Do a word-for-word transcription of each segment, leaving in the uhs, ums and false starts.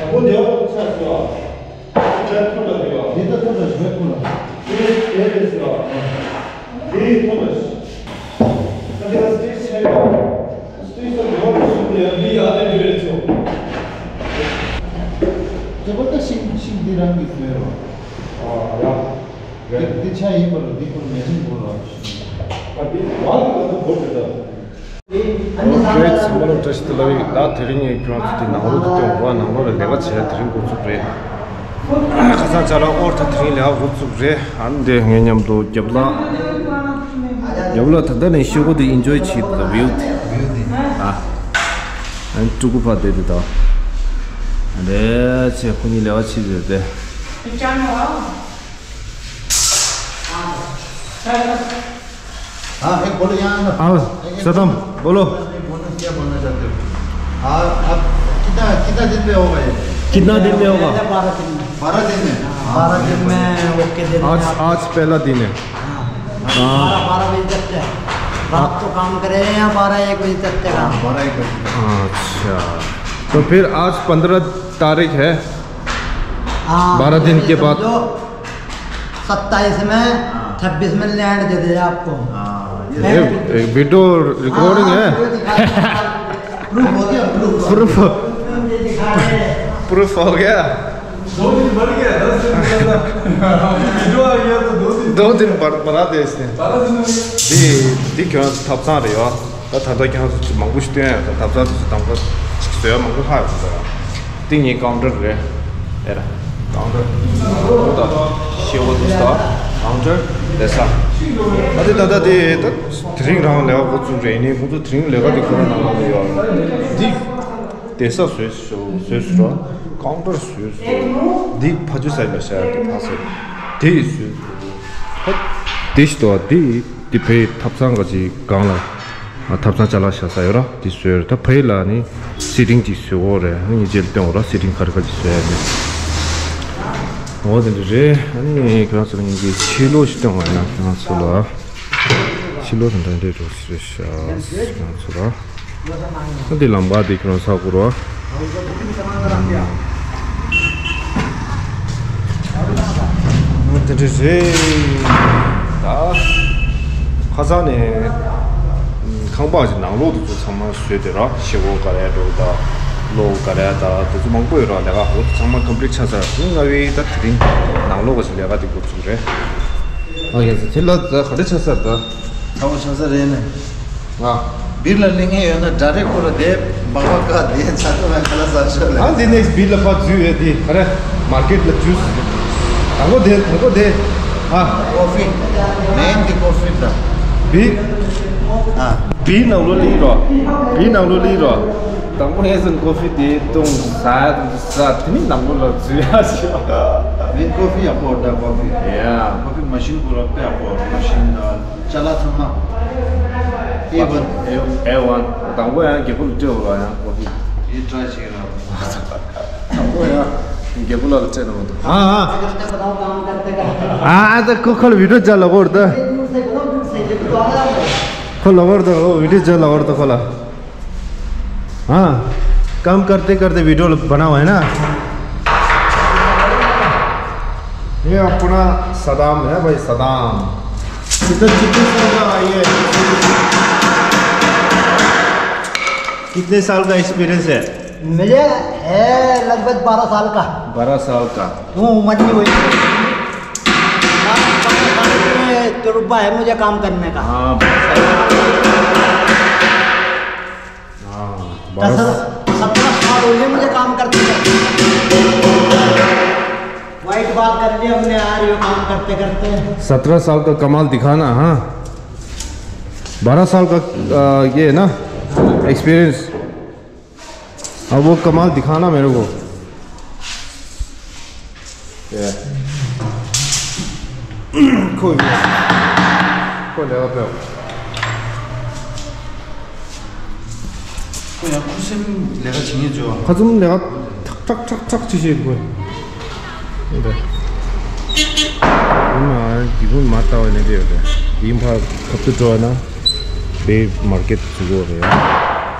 ཁོ་འདི་བ་ཆགས་སོང་། ཁོ་ཆགས་ཐུབ་ལ་འདི་བ། འདི་ལྟ་ཐུབ་ལ་ཞུ་ཁོ་ལ། འདི་དེ་རེད་ཟེར་བ། འདི་ཐུབ་ལ་ཞུ། ད་འདི་བ་སྟེ་ཆེ་བ། སྟེ་ས་འདི་བ་ཞུ་འདི་ཡ་འདི་ཡ་ལེ་འདི་རེད་ཆོ། ཇོ་བོ་ད་ཤིང་ཤིང་འདི་རང་གི་བཟོས་རོ། ཨ་ཡ། འདི་འདི་ཆ་ཡིན་པ་རོ་འདི་ཁོ་མེ་ཤིན་བོ་རོ། ཨ་འདི་བ་འདི་བ་འདི་བོ་རེད་ད། ཨོ་ཁེ། ཚང་མ་ལ་བཀྲ་ཤིས་བདེ་ལེགས། ད་དེ་རིང་ངས་ཁྱོད་ཚོ་དེ་ནང་ལོགས་དེ་སྟོན་བ། ནང་ལོགས་ལ་ལས་ཀ་བྱས་དེ་རིང་འགོ་བཙུགས་རེད། ཁ་སང་ཅ་ལག་ཨོར་ད་དེ་རིང་ལས་ཀ་འགོ་བཙུགས་རེད། ཨ་ནི་དེ་ངའི་མཉམ་དུ་རྒྱབ་ལ། རྒྱབ་ལ་ད་ལྟ་ནས་ཤོག་གུ་དེ་ཨིན་ཇོའི་བྱེད་དུ་བིའུ་དེ། ཨ་ནི་ཕྲུ་གུ་ཕ་དེ་དེ་ད། རེད་ཆེ་ཁོ་གཉིས་ལས་ཀ་བྱེད་དེ་དེ། हाँ, एक बोलो यहाँ ना। हाँ, एक, एक सदम, बोलो। बोलो, क्या बोलना चाहते हो? हाँ, आप कितना, कितना दिन में होगा ये? कितना दिन में होगा? बारह दिन में। बारह दिन में? हाँ, बारह दिन में ओके दे देंगे आज, आपको। आज पहला दिन है। हाँ। हाँ। बारह, बारह बजे तक है। रात को काम करें या बारह एक बजे तक है काम? हाँ, बारह एक बजे तक। अच्छा, तो फिर आज पन्द्रह तारीख है। हाँ, बारह दिन के बाद। समझो, सत्ताईस में, हाँ। छब्बीस में लैंड दे दे आपको। हाँ, ये ये, ये वीडियो रिकॉर्डिंग हाँ, है। वीडियो दिखा दे। प्रूफ हो गया, प्रूफ। प्रूफ। ये दिखा दे। प्रूफ हो गया। दो दिन बढ़ गया, दस दिन ज्यादा। वीडियो आ गया तो दो दिन। दो दिन बढ़, बढ़ा दे इसने। बारह दिन हो गया। दी, दी क्यों थपसा रही हो? ད་ད་ལྟ་ཁྱེད་རང་ཚོ་ཅིག་མང་པོ་ཞིག་སྟོན་ཡ། ད་ཐབ་ཚང་དེ་ཚོ་དང་པོ་ཅིག་བཟོ་ཡ་མང་པོ་ལྷག་ཡོད་ས་ར། དེ་ངའི་ཀའུན་ཊར་རེད། ཨེ་ར། ཀའུན་ཊར། ད་ཤེ་བོ་དུ་ས་ཀའུན་ཊར་བསྡད་ས། ད་དེ་ད་ལྟ་དེ་ད་དེ་རིང་རང་ལས་ཀ་འགོ་བཙུགས་རེད། ཡིན་ནའི་ཁོང་ཚོ་དེ་རིང་ལས་ཀ་དེ་ཁོ་རང་ནང་ལ་ཡོད་ར། འདི་བསྡད་ས་བཟོས་སོ་བཟོས་སོ་ར། ཀའུན་ཊར་བཟོས་སོ། འདི་ཕ་ཇུ་སའི་ལ་བཞག་ཡ་དེ་ཕ་སའི་དེ་བཟོས་སོ། ད་དེ་ཞིག་འདུག་བ། དེ་དེ་ཕའི་ཐབ་ཚང་ག་ཅིག་སྒང་ལ། ཨ། ཐབ་ཚང་ཅ་ལག་བཞག་ས་ཡོད་ར། དེ་བཟོས་ར། ད་ཕ་ཡི་ལ་ནི་སི་ཊིང་ཅིག་བཟོས་འོ་རེད། ཨ་ནི་ངས་རྗེས་ལ་སྟོན་འོ་ར། སི་ཊིང་ག་རེ་ག་ཅིག་བཟོས་ཡ་རེད། འོ་དེ་འདྲ་རེད། ཨ་ནི་ཁྱོད་རང་ཚོ་ལ་ངས་ཀྱི་ཕྱི་ལོགས་ཤིག་སྟོན་བ་ཡིན་ན། ཁྱོད་རང་ཚོ་ལ་ཕྱི་ལོགས་དང་འདྲ་འདྲ་འགྲོ་ཞིག་རེད་ཤག་ཁྱོད་རང་ཚོ་ལ། ཨ་དེ་ལམ་ཁ་དེ་ཁྱོད་རང་ཚོ་ཧ་གོ་ར། དེ་འདྲ་རེད། ད་ཁ་སང་ནས་ཁང་པ་ཅིག་ནང་ལོགས་དེ་ཚོ་ཚང་མ་བཟོས་ཏེ་ར། ཤེལ་སྒོ་ག་རེ་འགྲོ་ད། གློག་ག་རེ་ད། དེ་ཚོ་མང་པོ་ཡོད་ར། ལས་ཀ་འོ་དེ་ཚང་མ་ཀམ་པི་ལིཊ་ཆགས་ཚར། ཨ་ནི་ང་བའི་ད་དེ་རིང་ནང་ལོགས་ཅིག་ལས་ཀ་དེ་འགོ་བཙུགས་རེད། ཨ་ཡ་ཟེར། དེ་ལ་ད་ག་རེ་ཆགས་ཚར་ད། ཚ་བོ་ཆགས་ཚར་རེད་ནས། ང་བིར་ལ་སླེབས་མཁན་ཡོད་ན་ཌའི་རེག་ཁོ་ལ་དེ་སྦག་སྦག་བཀག་དེ་ཚ་ཐོག་ལ་ཁ་ལག་ཟ་ཆོག་ལ། ཨ་འདི་ནེག་སི་བིར་ལ་ཕར་འཛུལ་ཡོད་དེ་ག་རེ་མར་ཀེཊ་ལ་འཛུལ། དང་པོ་དེ་དང་པོ་དེ། ཨ། ཀོ་ཧྥི། མེན་དེ་ཀོ་ཧྥི་ད། བིར། ཨ། བིར་ནང་ལོགས་སླེབས་རོགས། བིར་ནང་ལོགས་སླེབས་རོགས། དང་པོ་ངས་ཟིན་ཀོ་ཧྥི་དེ་བཏུང་ཟ་ཟ། དེ་ནི་ནང་ལོགས་ལ་འཛུལ་ཡ་ཞིག་མེན་ཀོ་ཧྥི་ཡག་པོ་ད། ཀོ་ཧྥི། ཡ། ཀོ་ཧྥི་མ་ཤིན་ཁོ་ར་དཔེ་ཡག་པོ། མ་ཤིན་ད། ཅ་ལག་ཚང་མ། ཨེ་ཝན། ཨེ་ཝན། དང་པོ་ཡང་རྒྱལ་པོ་ལ་སྤྲད་འོ་ར། ཡང་ཀོ་ཧྥི། ཡིན་ཊ་རའེ་བྱེད་ར། དང་པོ་ཡང་རྒྱལ་པོ་ལ་སྤྲད་ན་མ་གཏོགས། ཨ་ཨ། ཨ་ཨ། ད་ཁོ་ཁོ་ལ་བི་ཌིའོ་ཅ་ལག་འོར་ད། ཁོ་ལ་འོར་ད། ཁོ་བི་ཌིའོ་ཅ་ལག་འོར་ད་ཁོ་ལ། हाँ, काम करते करते वीडियो बनाओ, है ना? ये अपना सदाम है भाई, सदाम। इधर कितने साल का ये? कितने साल का एक्सपीरियंस है? मुझे है लगभग बारह साल का। बारह साल का। क्यों, उम्र नहीं हुई। तजुर्बा है मुझे काम करने का। हाँ, बारह साल। हाँ, बारह। सत्रह साल हो गए मुझे काम करते करते। वाइट बात कर लिया हमने यार, ये काम करते करते। सत्रह साल का कमाल दिखाना, हाँ। बारह साल का, आ, ये है ना, एक्सपीरियंस। अब वो कमाल दिखाना मेरे को। ཁོ་ཡོད། ཁོ་ལས་ཀ་ཕེབས། ཁོ་ཡང་ཁུ་སིམ་ལས་ཀ་བྱེད་ཉེན་བྱོས། ཁ་ཙུམ་ལས་ཀ་ཁྲག་ཁྲག་ཁྲག་ཁྲག་ཅི་བྱེད་དགོས། འདི་ནང་འདི་ཀུན་མ་ལྟ་བ་ནས་འདི་ཡོད་རེད། འདི་ཕར་ཁབ་ཏུ་འགྲོ་བ་ན་དེ་མར་ཀེཊ་ཚུགས་དགོས་རེད།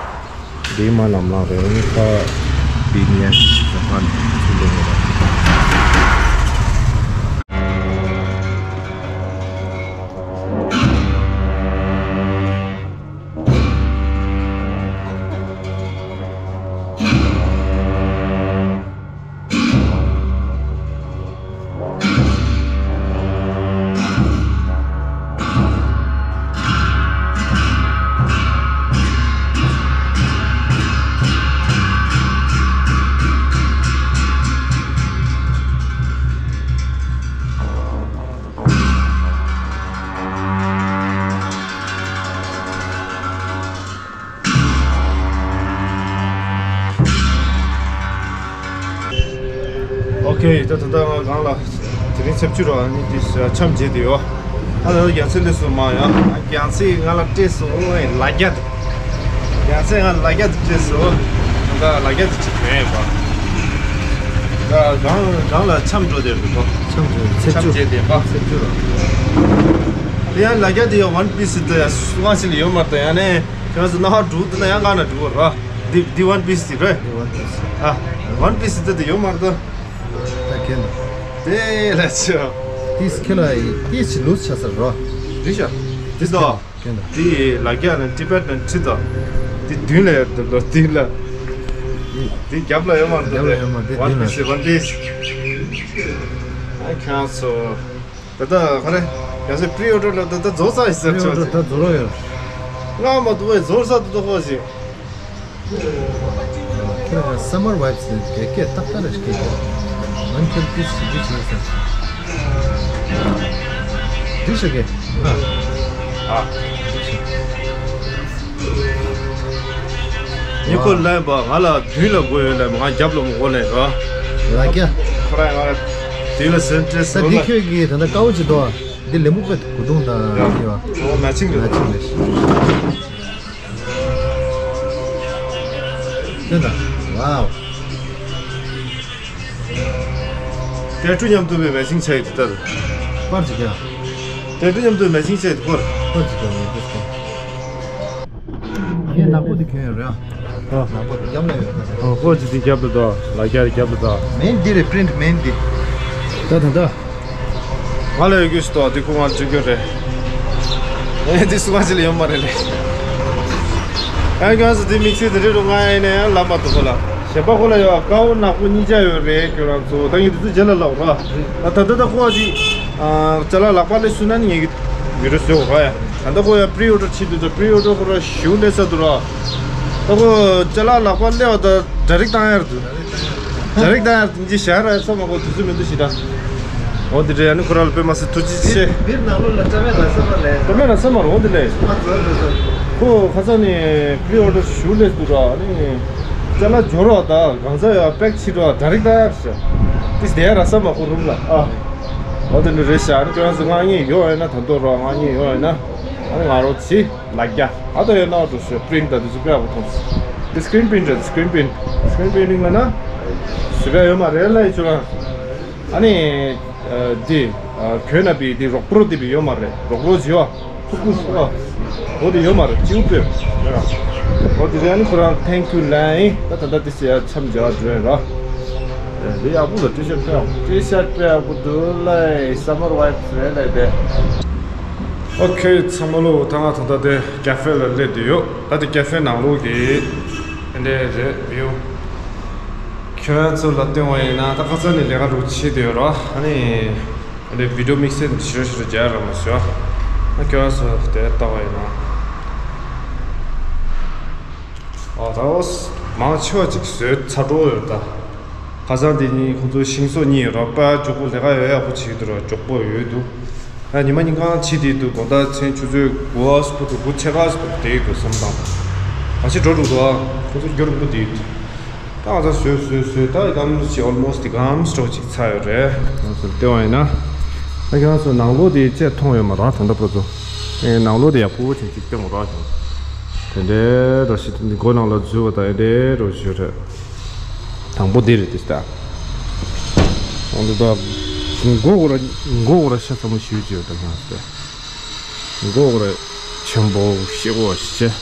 འདི་མ་ལམ་ལང་རེད། ཨ་ནི་ཁ་ དེ་ནས་ཡང་ཅི་ཞིག་ག་ཕར་ཚུར་ལོག་ངེས་པ། ཨོ་ཁེ། ད་ད་ལྟ་ང་སྒང་ལ་དེ་རིང་ཆབ་ཆུ་རོ་ཨ་ནི་དེ་འཆམ་བྱས་དེ་ཡོད། ཨ་ད་རྒྱལ་སྲས་སླེབས་སོང་མ་ཡ། རྒྱལ་སྲས་ང་ལ་སྤྲད་སོང་། ཨོ་ལ་རྒྱ་དེ། རྒྱལ་སྲས་ང་ལ་རྒྱ་དེ་སྤྲད་སོང་། ད་ལ་རྒྱ་དེ་ཅིག་གྱོན་ཡོད་པ། ད་སྒང་སྒང་ལ་འཆམ་འགྲོ་དེ་རེད་པ། འཆམ་འགྲོ་ཚེ་འཆམ་བྱས་དེ་པ། ཚེ་བཅུ་རོ། དེ་ཡང་ལ་རྒྱ་དེ་ཡང་ཝན་པི་སི་དེ་ཡང་སུ་གང་ཞིག་ལ་ཡོད་མ་རེད། ད་ཡང་ནས། ཁྱོད་ཚོ་ནང་ཧ་འགྲོ་དུས་ན་ཡང་གང་ན་འགྲོ་བ་ར། འདི་འདི་ཝན་པི་སི་དེ་རེད། འདི་ཝན་པི་སི། ཨ། ཝན་པི་སི་དེ་དེ་ཡོད་མ་རེད་ད། ད་ཁྱེད་ན། དེ་ལ་ཆོ། ཏིས་ཁྱེད་ལ་ཡི་ཏིས་ལུས་ཆ་ས་རོ། རི་ཤ། དེ་དོ། ཁྱེད་ན། དེ་ལ་རྒྱ་ན་ཏི་བེད་ན་ཁྲི་དོ། དེ་མདུན་ལ་ཡར་དུ་ལོ་དེ་ལ། དེ་རྒྱབ་ལ་ཡོད་མ་རེད་ད། རྒྱབ་ལ་ཡོད་མ་རེད། དེ་ཝན་པི་སི་ཝན་པི་སི། ཨ་ཁྱོད་ཚོ། ད་ལྟ་ག་རེ། ཡང་སེ་པི་རི་ཨོ་ཌར་ལ་ད་ལྟ་རྫོགས་ཚར་ཡིན་ཟེར་ཆོག་ཅིག་ད་རྫོགས་རོགས་ཡོད། ང་མ་འདུག་བས་རྫོགས་ས་འདུག་ད་ཧོ་ཞིག་ཁྱོད་ཡང་སམ་མར་ཝའི་བྷི་སི་གེ་གེ་ཏག་ཏག་རེ་ཞིག་གེ་གེ་མན་ཁྱོད་ཏིས་ཞིག་གིས་བྱས་ས། འདི་ཞིག་གེ་ཨ། ཨ། ཉེ་ཁོ་ལན་པ་ང་ལ་མདུན་ལ་དགོས་ཡོད་ལན་པ་ང་རྒྱབ་ལ་མོ་དགོས་ལན་ར། ལ་རྒྱ། ཁོ་ར་ང་ལ་མདུན་ལ་སེམས་ཁྲལ་ས་འདི་ཁྱོད་ཀྱིས་ད་ལྟ་དཀའ་བོ་ཅིག་འདུག་ཨ། འདི་ལེ་མུག་པའི་གོ་དུང་དང་ཡ་ཡོད་ཨ། མ་ཆིང་རེད། མ་ཆིང་རེད། དེ་ད། ཝའོ། ཏེ་ཀྲུ་མཉམ་དུ་བའི་མེ་ཤིང་ཆ་ཡི་དུ་ལྟར། པར་ཅིག་ཡ། ཏེ་ཀྲུ་མཉམ་དུ་མེ་ཤིང་ཆ་ཡི་དུ་སྐོར། པར་ཅིག་ཡ་མེ་དུ་སྐོར། ངས་ནག་པོ་དེ་གྱོན་ཡོད་རེད་ཨ། ཨ། ནག་པོ་དེ་རྒྱབ་ལ་ཡོད་ད། ཨ། ཧོ་ཅི་དེ་རྒྱབ་ལ་དོ། ལ་རྒྱ་རྒྱབ་ལ་དོ། མེན་འདི་རེད། པི་རིན་ཊི་མེན་འདི། ད་ད་ད། ང་ལ་ཡོད་རྒྱུ་ཞིག་ཏོ་དེ་ཁོ་ང་ལ་བཅོལ་རྒྱུ་རེད། ཨེ་དེ་སུ་ང་ཅི་ལ་ཡོད་མ་རེད་ལེ། ཨ་ཁྱོད་ཚོ་དེ་དམིགས་བསལ་དེ་རེད་རུང་ང་ཡིན་ན་ཡང་ལབ་མ་ཐུབ་ལ། གཞན་པ་ཁོ་ལ་ཡོད་དཀར་པོ་ནག་པོ་གཉིས་ཆ་ཡོད་རེད་ཁྱོད་རང་ཚོ། ད་ངས་དེ་ཚོ་རྗེས་ལ་ལབ་ར། ད་ད་ད་ཁོ་ཅི། ཨ་ཅ་ལག་ལག་པ་ལས་སུ་ན་ནི་ངས་ཀྱི་བི་ཌི་ཡོ་བཟོ་ར་ཡ། ད་ད་ཁོ་ཡ་པི་རི་ཨོ་ཌར་བྱེད་དུས་ད་པི་རི་ཨོ་ཌར་ཁོ་ར་ཞུ་ལས་ས་དུ་ར། ད་ཁོ་ཅ་ལག་ལག་པ་ལས་བ་ད་ཌའི་རེག་བཏང་ཡར་དུ། ཌའི་རེག་བཏང་ཡར་དུ་འདི་ཞར་ར་ས་མ་གོ་དུས་ཚོད་མི་འདུག་ཞེ་དྲག་འོ་འདི་འདྲ་ཡ་ནི་ཁོ་ར་ལ་དཔེ་མ་སྲིད་ཐུགས་རྗེ་ཆེ། འདིར་ནང་ལོགས་ལ་ཀྲ་མེད་ལ་ས་མ་ལས། ཀྲ་མེད་ལ་ས་མ་རོ་འདི་ལས། ཨ་ཙི་ཨ་ཙི་ཨ་ཙི། ཁོ་ཁ་སང་ནས་པི་རི་ཨོ་ཌར་ཞུ་ལས་འདུག་ར་ནི། ཅ་ལག་འབྱོར་བ་དང་གང་ཟག་ཡ་པེག་བྱེད་ར་ཌའི་རེག་བཏང་ཡར་ཞེ། ཏིས་དེ་ཡ་ར་ས་མ་གོ་རུམ་ལ་ཨ། འོ་དེ་འདྲ་རེད་ཤག་ཨ་ནི་ཁྱོད་རང་ཚོ་ང་གཉིས་ཡོང་ཡོད་ན་ད་དོ་རོགས་ང་གཉིས་ཡོང་ཡོད་ན། ཨ་ནི་ང་རོགས་བྱེད་ལ་རྒྱ། ཨ་ད་ཡོད་ན་འགྲོ་ཤོད་པི་རིན་ཊི་ད་དེ་ཚོ་དཔེ་ཡག་པོ་མཐོང་སོང་། དེ་སི་ཀི་རིན་པི་རིན་ཊི་རེད། སི་ཀི་རིན་པི་རིན་ཊི། སི་ཀི་རིན་པི་རིན་ཊི་ལབ་ན། བཟོ་པ་ཡོད་མ་རེད་ལ་ཡི་ཆུ་རང་། ཨ་ནི། འདི། གྱོན་ན་པི་འདི་རོགས་པོ་འདི་པི་ཡོད་མ་རེད། རོགས་པོ་བྱེད་བ། ཐུག་ཁུ་སོ། འོ་དེ་ཡོད་མ་རེད། ཅིའུ་པེ། འོ་དེ་རེད། ཨ་ནི་ཁོ་རང་ཐེང་ཀིའུ་ལན་ཨིན། ད་ད་ལྟ་དེ་ཟེར་ཡ་འཆམ་རྒྱག་འགྲོ་ཡ་ར། དེ་ཡག་པོ་ལ་ཊི་ཤར་ཊི་དཔེ་ཡག་པོ། ཊི་ཤར་ཊི་དཔེ་ཡག་པོ་འདུག་ལ། སམ་མར་ཝའི་བྷི་སི་རེད་ལ་དེ། ཨོ་ཁེ་ཚང་མ་ལོ། ད་ང་ད་ལྟ་དེ་ཀ་ཧྥེ་ལ་སླེབས་བསྡད་ཡོད། ད་དེ་ཀ་ཧྥེ་ནང་ལོགས་ཀྱི་ཨེ་འདྲས་རེད་བིའུ། ཁྱོད་ཚོ་ལ་སྟོན་བ་ཡིན་ན་ད་ཁ་སང་ནས་ལས་ཀ་རུ་བྱེད་བསྡད་ཡོད་ར། ཨ་ནི་ཨ་ནི་བི་ཌི་ཡོ་དམིགས་བསལ་འདི་ཞུ་ཞུ་རུ་རྒྱག་ར་མ་ཞུ། ཨ་ཁྱོད་ཚོ་དེ་ལྟ་བ་ཡིན་ན། ཨ་ད་འོ་མང་ཆེ་བ་ཅིག་བཟོས་ཚར་འགྲོ་ཡོད་ད། ཁ་སང་དེ་ནི་ཁོང་ཚོ་ཤིང་བཟོ་གཉིས་ཡོད་ར། པ་མགྱོགས་པོ་ལས་ཀ་ཡག་ཡག་པོ་བྱེད་ཀྱི་འདུག་ར། མགྱོགས་པོ་ཡོད་འདུག་ཨ་ཉི་མ་གཉིས་གང་བྱེད་དེ་འདུག་དགོང་དག་མཚན་ཆུ་ཚོད་དགུ་པ་སུ་ཕུ་འདུག་དགུ་ཕྱེད་ཀ་སུ་ཕུ་དེ་འདུག་བསམ་སྟངས། ག་ཞིག་འགྲོ་འགྲོ་འདུག་ཨ་ཁོ་ཚོ་རྒྱུ་རིང་པོ་དེ་འདུག་ད་ང་ཚོ་བཟོས་བཟོས་བཟོས་ད་གམ་ཅིག་ཨོལ་མོ་སི་ཊི་གམ་སི་ཊོག་ཅིག་ཚར་ཡོད་རེད། ང་ཚོ་ལྟེ་བ་ཡིན་ན། ད་ཁྱེད་རང་ཚོ་ནང་ལོགས་དེ་ཅེས་མཐོང་ཡོད་མ་རེད་ད་ལྟ་ཕར་ཚུར། ཨེ་ནང་ལོགས་དེ་ཡག་པོ་ཅིག་ཅིག་སྟོན་རོགས་བྱུང་། དེ་འདྲའི་རོ་ཞིག་འདི་སྒོ་ནང་ལ་འཛུལ་བ་དང་ཨེ་འདྲའི་རོ་ཞིག་རེད། དང་པོ་འདི་རེད་དེ་ལྟ། འོན་ཏེ་ད། མགོ་སྐོར་ར་མགོ་སྐོར་ར་ཤ་ཚ་མོ་ཞུས་ཀྱི་ཡོད་ད་ཁྱེད་རང་ཚོ། མགོ་སྐོར་ར་ཆེན་པོ་ཤེད་སྐོར་ཞིག་བྱས།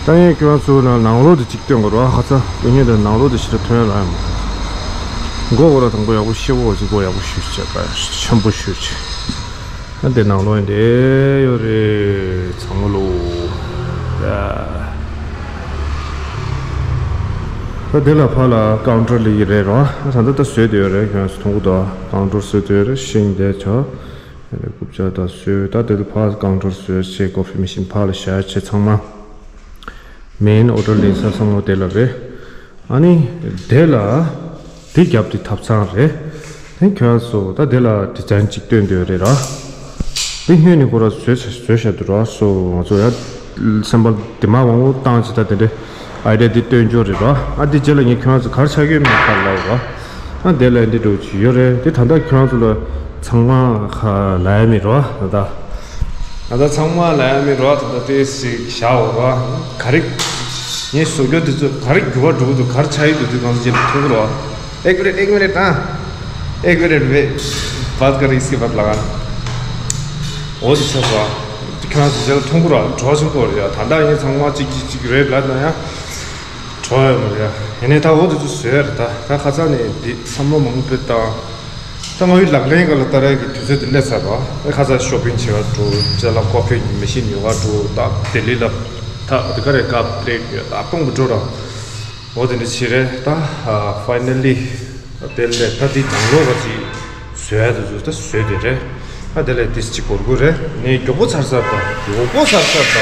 ད་ཡིན་ཁྱོད་ཚོ་ན་ནང་ལོགས་དེ་གཅིག་སྟོན་དགོས་རོགས། ཁ་ཚ་དེ་ཉིད་དེ་ནང་ལོགས་དེ་ཞིག་ལ་ཐོན་ཡ་ལ་ཡང་མགོ་བོ་ར་དང་པོ་ཡག་པོ་ཤེ་བོ་ཅིག་མགོ་ཡག་པོ་ཞུ་བྱས་ཀ་ཆེན་པོ་ཞུ་བྱས། ད་དེ་ནང་ལོགས་ཡིན་དེ་ཡོད་རེད་ཚང་མ་ལོ། ད་དེ་ལ་ཕ་ལ་ཀའུན་ཊར་ལི་ཡི་རེད་རོགས། ད་ད་ད་བཟོས་དེ་ཡོད་རེད། ཁྱོད་ཚོ་མཐོང་གི་འདུག་ཀའུན་ཊར་བཟོས་དེ་ཡོད་རེད། ཤིང་དེ་ཆོག་རྐུབ་ཀྱག་དང་བཟོས། ད་དེ་ལ་ཕ་ཀའུན་ཊར་བཟོས་བྱས་ཀོ་ཕི་མེ་ཤིན་ཕ་ལ་བཞག་བྱས་ཚང་མ་མེན་ཨོ་ཌར་ལེན་ས་ཚང་མ་དེ་ལ་རེད། ཨ་ནི་དེ་ལ་དེ་རྒྱབ་དེ་ཐབ་ཚང་རེད། དེ་ཁྱོད་ཚོ་ད་དེ་ལ་ཌི་ཛའིན་གཅིག་སྟོན་འདོད་རེད་ར། དེ་སྔོན་ནས་ཁོ་ར་བཟོས་བཟོས་བཞག་འདུག་ར། སོ་ང་ཚོ་ཡ་སེམས་པ་དེ་མ་འོང་བཏང་ཅི་ད་དེ་འདྲའི་ཨའི་ཌི་ཡ་དེ་སྟོན་འཇོག་རེད་ར། ཨ་དེ་རྗེས་ལ་ངས་ཁྱོད་ཚོ་ག་རེ་ཆགས་ཡོད་མེད་ག་ལབ་ར། ཨ་དེ་ལ་འདི་འགྲོ་གི་ཡོད་རེད། དེ་ད་ལྟ་ཁྱོད་ཚོ་ལ་ཚང་མ་ཁ་ལ་ཡ་མི་རོ་ད་ལྟ། ད་ལྟ་ཚང་མ་ལ་ཡ་མི་རོ་ད་ལྟ་དེ་ཞིག་བཞག་འོ་རོ། ག་རེ་ངས་བཟོ་རྒྱུ་དེ་ཚོ་ག་རེ་འགྱུར་བ་འགྲོ་གི་འདུག་ག་རེ་ཆགས་ཡོད་འདུག་དེ་ཚོ་ཚང་མ་ཅིག་ཐུག་རོ། एक मिनट एक मिनट हाँ। एक मिनट वेट। बात कर रही इसके बाद लगा। འོ་དེ་ཆགས་སོ། ཁྱོད་ཚོ་ཚང་མ་ཐུག་རོ། གྲོགས་ཆུང་ཀོ་རེད་ཡ། ད་ལྟ་ངས་ཚང་མ་ཅིག་ཅིག་ཅིག་རེད་ལབ་ན་ཡ། གྲོགས་ཡོད་མ་རེད་ཡ། ཡིན་ནའི་ད་འོ་དེ་ཚོ་བཟོས་རེད། ད་ད་ཁ་ཚ་ནས་འདི་བསམ་བློ་མང་པོ་བཏང་། ད་ང་ཡི་ལག་ལེན་ག་ལ་ལྟ་ར་གི་དུས་ཚོད་དེ་སླེབས་ཚར་བ། ཨེ་ཁ་ཚ་ཤོ་པིང་བྱེད་ག་འགྲོ། ཅ་ལག་ཀོ་ཕི་མེ་ཤིན་ཉོ་ག་འགྲོ། ད་ལྡི་ལི་ལ་ད་འདི་ག་རེ་ཀ་པི་ལེ་ཊི་ཡོད་ད་སྤུངས་པ་འགྲོ་ར། འོ་དེ་འདྲ་བྱེད་རེད། ད་ཕའི་ནལ་ལི་དེ་ལས་ད་འདི་ནང་ལོགས་ག་ཅིག་བཟོ་ཡ་དེ་ཚོ་ད་བཟོས་དེ་རེད། ད་དེ་ལས་དེ་ཅིག་འགོར་དགོས་རེད། ངས་མགྱོགས་པོ་ཚར་ཚར་ད་མགྱོགས་པོ་ཚར་ཚར་ད།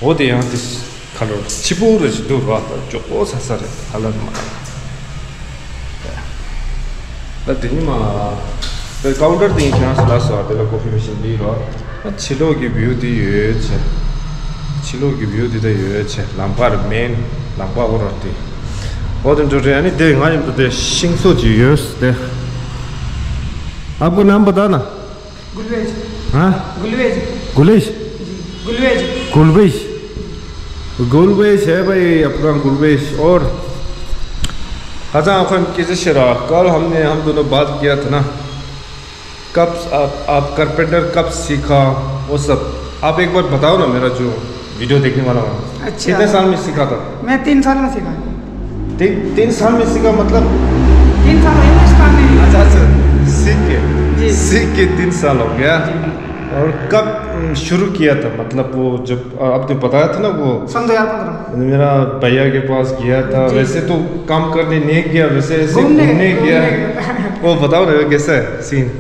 འོ་དེ་ཡང་དེ། ཁ་ལོར་ཕྱི་པོ་རེ་ཞིག་འདུག་ར། ད་མགྱོགས་པོ་ཚ་ཚ་རེད། ཧ་ལམ་མ། ད་དེ་ཉི་མ་ད་ཀའུན་ཊར་དེ་ཡིན་ཁྱེད་རང་ཚོ་ལ་སོ་དེ་ལ་ཀོ་ཕི་མེ་ཤིན་འདི་རོ། ད་ཕྱི་ལོགས་ཀྱི་བིའུ་དེ་ཡོད་ཆེ། ཕྱི་ལོགས་ཀྱི་བིའུ་དེ་ད་ཡོད་ཆེ། ལམ་བར་མེན་ལམ་བར་འོ་ར་དེ། འོ་དེ་འགྲོ་རེད། ཨ་ནི་དེ་ང་ཡིན་དུ་དེ་ཤིང་སོགས་ཀྱི་ཡོད་དེ། आपका नाम बताना। गुलवेज। हाँ? गुलवेज। गुलेश? जी, गुलवेज। गुलवेश। गुलवेश है भाई, अपना गुलवेश। और अच्छा, अपन कैसे शरा? कल हमने, हम दोनों बात किया था ना, कब आप, आप कारपेंटर कब सीखा, वो सब। आप एक बार बताओ ना, मेरा जो वीडियो देखने वाला हूँ। अच्छा। कितने साल में सीखा था? मैं तीन साल में सीखा। तीन, तीन साल में सीखा मतलब? तीन साल में इंग्लिश काम नहीं। अच्छा, अच्छा, सीख के। जी। सीख के तीन साल हो गया। जी। और कब, उम, शुरू किया था? मतलब वो जब, अ, आपने बताया था ना वो सन दो हज़ार पन्द्रह। मेरा भैया के पास गया था, जी। वैसे तो काम करने नहीं गया, वैसे ऐसे घूमने घूमने गया। घूमने गया। वो बताओ ना, कैसा है सीन?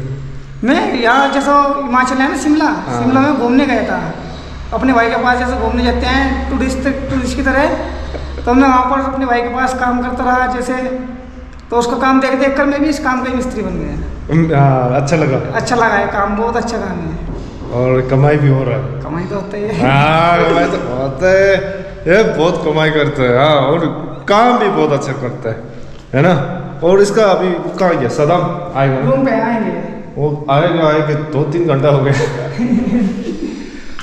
मैं यहाँ जैसा हिमाचल है ना, शिमला, हाँ। शिमला में घूमने गया था। अपने भाई के पास जैसे घूमने जाते हैं टूरिस्ट, टूरिस्ट की तरह, तो मैं वहाँ पर अपने भाई के पास काम करता रहा जैसे, तो उसका काम देख देख कर मैं भी इस काम का ही मिस्त्री बन गया। हम्म, हाँ, अच्छा लगा। अच्छा लगा, ये काम बहुत अच्छा काम है। और कमाई भी हो रहा है। कमाई तो होता ही है। हाँ, कमाई तो होता है। ये बहुत कमाई करता है, हाँ, और काम भी बहुत अच्छा करता है। है ना? और इसका अभी वो कहाँ गया? सदाम आएगा ना? रूम पे आएंगे। वो आएगा, आएगा, दो तीन घंटा हो गया।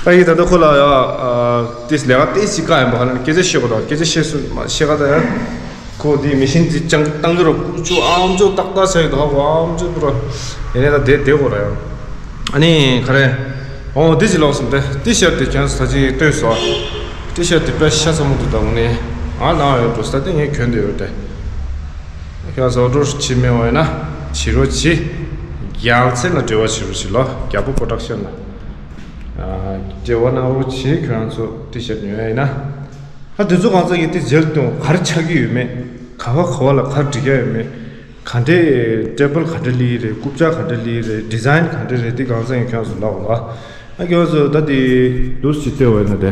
अरे, ये दादा खोला यार, आ, तीस लेगा, तीस सिक्का है, बाहर कैसे शेख होता, कैसे शेख सुन, शेख आता है? को दी मशीन दी चंग, तंग रो, जो आम जो तख्ता से, दा, वो आम जो पूरा, इन्हें दा दे, दे हो रहा है। अनि खरे, ओ, दिस लॉस में, टी शर्ट दे chance था जी, तो सो। टी शर्ट दे पैसा समझ तो दाउने। आ, ना, यो, तो स्टार्टिंग है, क्यों दे होते? ཁྱོད་ཚོ་འགྲོ་ཕྱི་མེ་འོ་ན་ཕྱི་རོ་ཕྱི་རྒྱལ་ཚེ་ན་འབྲེལ་བ་ཕྱི་རོ་ཕྱི་ལོ་རྒྱལ་པོ་པོ་རོ་ཌག་ཤན་ན་འབྲེལ་བ་ན་རོ་ཕྱི་ཁྱོད་ཚོ་ཏི་ཤར་ཉོ་ཡ་ཡིན་ན། ཨ་དེ་ཚོ་གང་ཚོ་ཡིན་དེ་འཇལ་དུང་ག་རེ་ཆགས་ཀྱི་ཡོད་མེད། ག་བ་ག་བ་ལ་ག་རེ་འགྲིག་ཡ་ཡོད་མེད། ག་འདྲའི་ཊེ་བལ་ག་འདྲ་ལི་རེད། རྐུབ་ཀྱག་ག་འདྲ་ལི་རེད། ཌི་ཛའིན་ག་འདྲ་རེད། དེ་གང་ཚོ་ཡིན་ཁྱོད་ཚོ་ལབ་འོ་ལ། ཨ་ཁྱོད་ཚོ་ད་དེ་ལུས་ཅི་ལྟོས་བས་ན་དེ་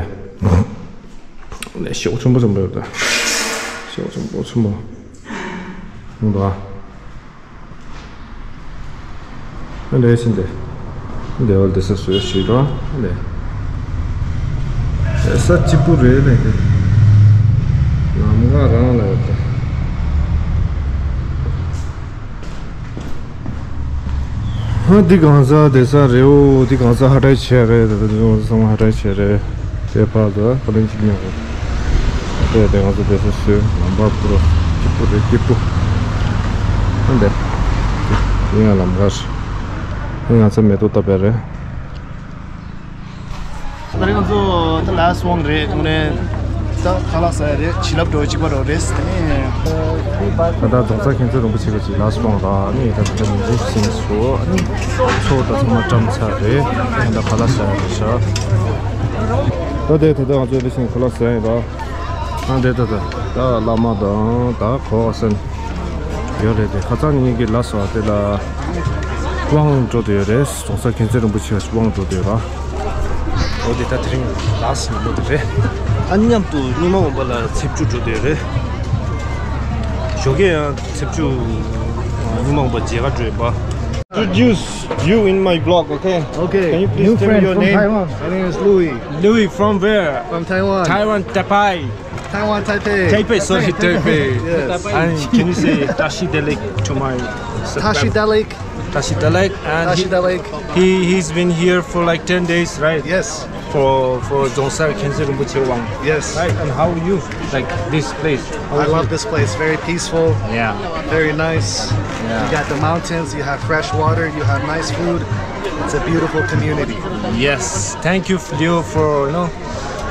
ཤོག་ཆུང་པོ་ཆུང་པོ་ཡོད་ད། ཤོག་ཆུང་པོ་ཆུང་པོ། ཧུང་དུ་ཨ། ཨ་ལས་ཕྱིན་ཏེ། འདི་བ་འདི་ས་སུ་ཞིག་རོ། ཨ་ལས། ས་གཅིག་པུ་རེད་ལས་ཏེ། ལམ་ཁ་རང་ལ་ཡོད་དེ། ཧ་འདི་གང་ས་དེ་ས་རེད་འོ། འདི་གང་ས་ཧ་ཏའི་ཆེ་རེད། ད་འདི་གང་ས་ཚང་མ་ཧ་ཏའི་ཆེ་རེད། དེ་ཕར་ཚུར་ཁོ་རང་གཅིག་ཉོ་དགོས། དེ་དེ་གང་ས་དེ་ས་སུ་ལམ་པ་པུ་རོ་སྐྱིད་པོ་རེད། སྐྱིད་པོ། ཨ་འདི་ཡིན་ཡང་ལམ་ཁར་ཡིན་ཡང་ཚ་མེ་ཏོག་བཏབ་པ་རེད། ད་རེས་ང་ཚོ་ད་ལཱསི་ཝང་རེད། དངོས་གནས་ད་ཁ་ལག་ཟ་ཡ་རེད། བྱིན་རླབས་འགྲོ་གཅིག་པ་རོ་རེད། ད་ནི་ད་ལྟ་རྫོང་སར་མཁྱེན་བརྩེ་རིན་པོ་ཆེ་གི་ཅིག་ལཱསི་ཝང་ར་ནི་ད་ལྟ་མི་འཇིགས་ཟིན་སོ་ནི་ཚོ་ད་ཚང་མ་བཀྲམ་ཚར་རེད། ད་ཁ་ལག་ཟ་ཡ་རེད་ཤག་ད་དེ་ད་ལྟ་ང་ཚོ་དེ་བཞིན་ཁ་ལག་ཟ་ཡ་ར། ཨ་འདྲེ་ད་ད་ད་བླ་མ་དང་ད་གོ་བ་སན་ཡོད་རེད་དེ། ཁ་སང་ཉིན་གྱི་ལ་སོ་དེ་ལ་དབང་འགྲོ་དུ་ཡོད་རེད། རྫོང་སར་མཁྱེན་བརྩེ་རིན་པོ་ཆེ་དབང་འགྲོ་དུ་ཡོད་ར། འོ་དེ་ད་དེ་རིང་ལ་སོ་ཉིན་མོ་དེ་རེད། ཨ་མཉམ་དུ་ཉི་མ་འོངས་པ་ལ་ཚེས་བཅུ་འགྲོ་དུ་ཡོད་རེད། ཞོགས་ཀས་ཡང་ཚེས་བཅུ་ཉི་མ་འོངས་པ་མཇལ་ཁ་འགྲོ་ཡོད་པ། Introduce you in my vlog, okay? Okay. Can you please tell me your name? New friend from Taiwan. My name is Louis. Louis from where? From Taiwan. Taiwan, Taipei. Taiwan, Taipei. Taipei, sorry, Taipei. Yes. And can you say Tashi Delek to my subscriber? Tashi Delek. Tashi Delek, and Tashi Delek. He, he's been here for like ten days, right? Yes. For, for Dzongsa Khyentse Rinpoche Wang. Yes. Right, and how are you? Like this place? How is it? I love this place. Very peaceful. Yeah. Very nice. Yeah. You got the mountains, you have fresh water, you have nice food. It's a beautiful community. Yes. Thank you, Leo, for, you know,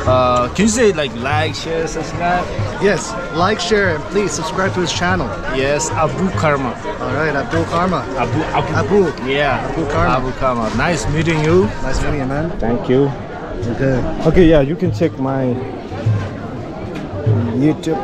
uh, can you say, like, like, share, subscribe? Yes. Like, share, and please subscribe to his channel. Yes, Abu Karma. All right, Abdul Karma. Abu, Abu. Abu. Yeah. Abu Karma. Abu Karma. Nice meeting you. Nice meeting you, man. Thank you. Okay. Okay, yeah, you can check my YouTube.